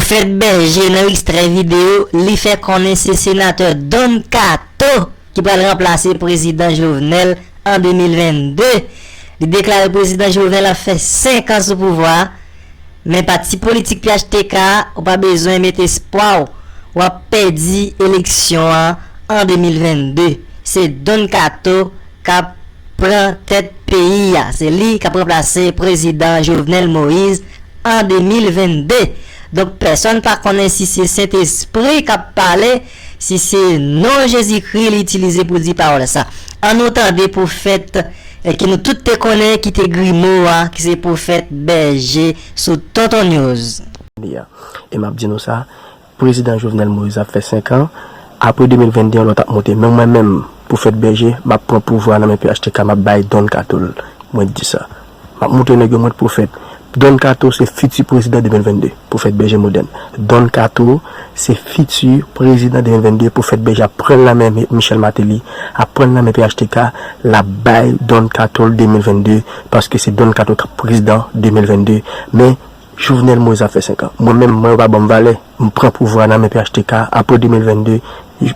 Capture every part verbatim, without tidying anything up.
Fèt Bèje nan ekstrè videyo, li fè konnen se senatè Don Kato ki pral ranplase prezidan Jovenel an de mil vennde. Li deklare prezidan Jovenel ap fè senk an sou pouvwa a, men pati politik P H T K a, ou pa bezwen mete espwa w, w ap pèdi eleksyon an an de mil vennde. Se Don Kato k ap pran tèt peyi a. Se li k ap ranplase prezidan Jovenel Moïse an de mil vennde. Donk, pèsonn pa konnen si se Sentespri k ap pale, si se non Jezikri li itilize pou di pawòl sa. Ann nou tande pwofèt, eh, ke nou tout te konnen, ki te grimo a, ki se pwofèt Bèje sou Tonton News. Li a. E m ap di nou sa, prezidan Jovenel Moïse ap fè senk an. Apre de mil vennde, yon lòt ap monte. Men mwen menm, pwofèt Bèje, m ap pran pouvwa nan men P H T K, m ap bay Don Kato l. Mwen di sa. M ap montre nèg yo mwen pwofèt. Don Kato se fiti prezidan de mil vennde, pwofèt Bèje modèn. Don Kato se fiti prezidan de mil vennde, pwofèt Bèje ap pran l nan men Mi-, Michel Martelly, ap pran l nan men P H T K, l ap bay Don Kato l de mil vennde, paske se Don Kato k ap prezidan de mil vennde. Men Jovenel Moïse ap fè senk an. Mwen menm, mwen yo pa ban m valè. M pran pouvwa nan men P H T K. Apre de mil vennde,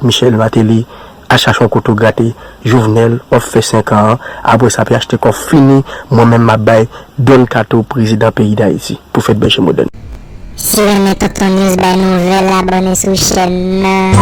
Michel Martelly, al chache yon kote w grate. Jovenel, w ap fè senk an an. Apre sa, P H T K w fini. Mwen menm, m ap bay Don Kato prezidan peyi Dayiti. Pwofèt Bèje modèn. Si w renmen Tonton News bay nouvèl, abòne sou chèn nan.